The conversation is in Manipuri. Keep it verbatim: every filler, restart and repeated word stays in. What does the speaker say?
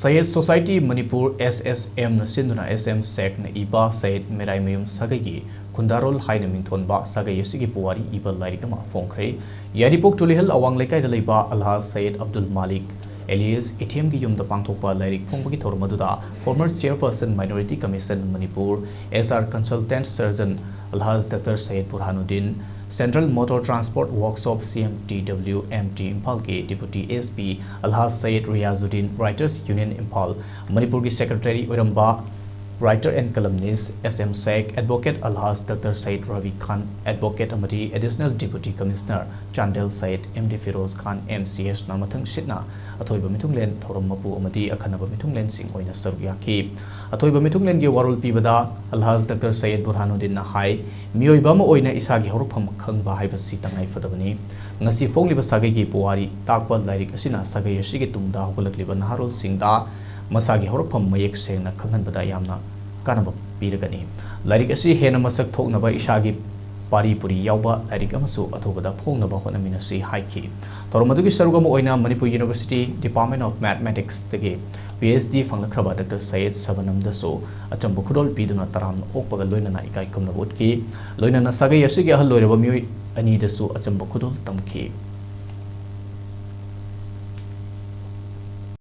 Sayed Society Manipur, S S M ꯅ ꯁꯤꯟꯗꯨꯅ S M ꯁꯦꯛꯅ ꯏꯕ ꯁꯌꯦꯗ ꯃꯦꯔꯥꯏꯃꯌꯨꯝ ꯁꯥꯒꯩꯒꯤ ꯈꯨꯟꯗꯥꯔꯣꯜ ꯍꯥꯏꯅ ꯃꯤꯡꯊꯣꯟꯕ ꯁꯥꯒꯩ ꯑꯁꯤꯒꯤ ꯄꯨꯋꯥꯔꯤ ꯏꯕ ꯂꯥꯏꯔꯤꯛ ꯑꯃ ꯐꯣꯡꯈ꯭ꯔꯦ꯫ ꯌꯥꯏꯔꯤꯄꯣꯛ ꯇꯨꯂꯤꯍꯜ ꯑꯋꯥꯡ ꯂꯩꯀꯥꯏꯗ ꯂꯩꯕ ꯑꯜꯍꯥꯖ ꯁꯌꯦꯗ ꯑꯕꯗꯨꯜ ꯃꯥꯂꯤꯛ alias ꯏꯊꯦꯝꯒꯤ ꯌꯨꯝꯗ ꯄꯥꯡꯊꯣꯛꯄ ꯂꯥꯏꯔꯤꯛ ꯐꯣꯡꯕꯒꯤ ꯊꯧꯔꯝ ꯑꯗꯨꯗ former chairperson Minority Commission Manipur, S R consultant surgeon Alhaj doctor Syed Burhanuddin, Central Motor Transport Workshop C M T W M T ꯏꯝꯐꯥꯜꯒꯤ deputy S P Alhaj Syed Riyazuddin, Writers Union Imphal ꯃꯅꯤꯄꯨꯔꯒꯤ secretary ꯑꯣꯏꯔꯝꯕ writer and columnist S M Sheikh, advocate Alhaj doctor Syed Rabi Khan, advocate ꯑꯃꯗꯤ additional deputy commissioner Chandel Syed M D Firoz Khan M C H ꯅ ꯃꯊꯪ ꯁꯤꯠꯅ ꯑꯊꯣꯏꯕ ꯃꯤꯊꯨꯡꯂꯦꯟ ꯊꯧꯔꯝ ꯃꯄꯨ ꯑꯃꯗꯤ ꯑꯈꯟꯅꯕ ꯃꯤꯊꯨꯡꯂꯦꯟꯁꯤꯡ ꯑꯣꯏꯅ ꯁꯔꯨꯛ ꯌꯥꯈꯤ꯫ ꯑꯊꯣꯏꯕ ꯃꯤꯊꯨꯡꯂꯦꯟꯒꯤ ꯋꯥꯔꯣꯜ ꯄꯤꯕꯗ ꯑꯜꯍꯥꯖ ꯗꯥꯛꯇꯔ ꯁꯌꯦꯗ ꯕꯨꯔꯍꯥꯅꯨꯗꯤꯟꯅ ꯍꯥꯏ, ꯃꯤꯑꯣꯏꯕ ꯑꯃ ꯑꯣꯏꯅ ꯏꯁꯥꯒꯤ ꯍꯧꯔꯛꯐꯝ ꯈꯪꯕ ꯍꯥꯏꯕꯁꯤ ꯇꯉꯥꯏ ꯐꯗꯕꯅꯤ꯫ ꯉꯁꯤ ꯐꯣꯡꯂꯤꯕ ꯁꯥꯒꯩꯒꯤ ꯄꯨꯋꯥꯔꯤ ꯇꯥꯛꯄ ꯂꯥꯏꯔꯤꯛ ꯑꯁꯤꯅ ꯁꯥꯒꯩ ꯑꯁꯤꯒꯤ ꯇꯨꯡꯗ ꯍꯧꯒꯠꯂꯛꯂꯤꯕ ꯅꯍꯥꯔꯣꯜꯁꯤꯡꯗ ꯃꯁꯥꯒꯤ ꯍꯧꯔꯛꯐꯝ ꯃꯌꯦꯛ ꯁꯦꯡꯅ ꯈꯪꯍꯟꯕꯗ ꯌꯥꯝꯅ ꯀꯥꯟꯅꯕ ꯄꯤꯔꯒꯅꯤ꯫ ꯂꯥꯏꯔꯤꯛ ꯑꯁꯤ ꯍꯦꯟꯅ ꯃꯁꯛ ꯊꯣꯛꯅꯕ ꯏꯁꯥꯒꯤ ꯄꯥꯔꯤ ꯄꯨꯔꯤ ꯌꯥꯎꯕ ꯂꯥꯏꯔꯤꯛ ꯑꯃꯁꯨ ꯑꯊꯨꯕꯗ ꯐꯣꯡꯅꯕ ꯍꯣꯠꯅꯃꯤꯟꯅꯁꯤ ꯍꯥꯏꯈꯤ꯫ ꯊꯧꯔꯝ ꯑꯗꯨꯒꯤ ꯁꯔꯨꯛ ꯑꯃ ꯑꯣꯏꯅ Manipur University Department of Mathematics ꯇꯒꯤ P H D ꯐꯪꯂꯛꯈ꯭ꯔꯕ ꯗꯥꯛꯇꯔ ꯁꯌꯦꯗ ꯁꯕꯅꯝꯗꯁꯨ ꯑꯆꯝꯕ ꯈꯨꯗꯣꯜ ꯄꯤꯗꯨꯅ ꯇꯔꯥꯝꯅ ꯑꯣꯛꯄꯒ ꯂꯣꯏꯅꯅ ꯏꯀꯥꯏ ꯈꯨꯝꯅꯕ ꯎꯠꯈꯤ꯫ ꯂꯣꯏꯅꯅ ꯁꯥꯒꯩ ꯑꯁꯤꯒꯤ ꯑꯍꯜ ꯑꯣꯏꯔꯕ ꯃꯤꯑꯣꯏ ꯑꯅꯤꯗꯁꯨ ꯑꯆꯝꯕ ꯈꯨꯗꯣꯜ ꯇꯝꯈꯤ꯫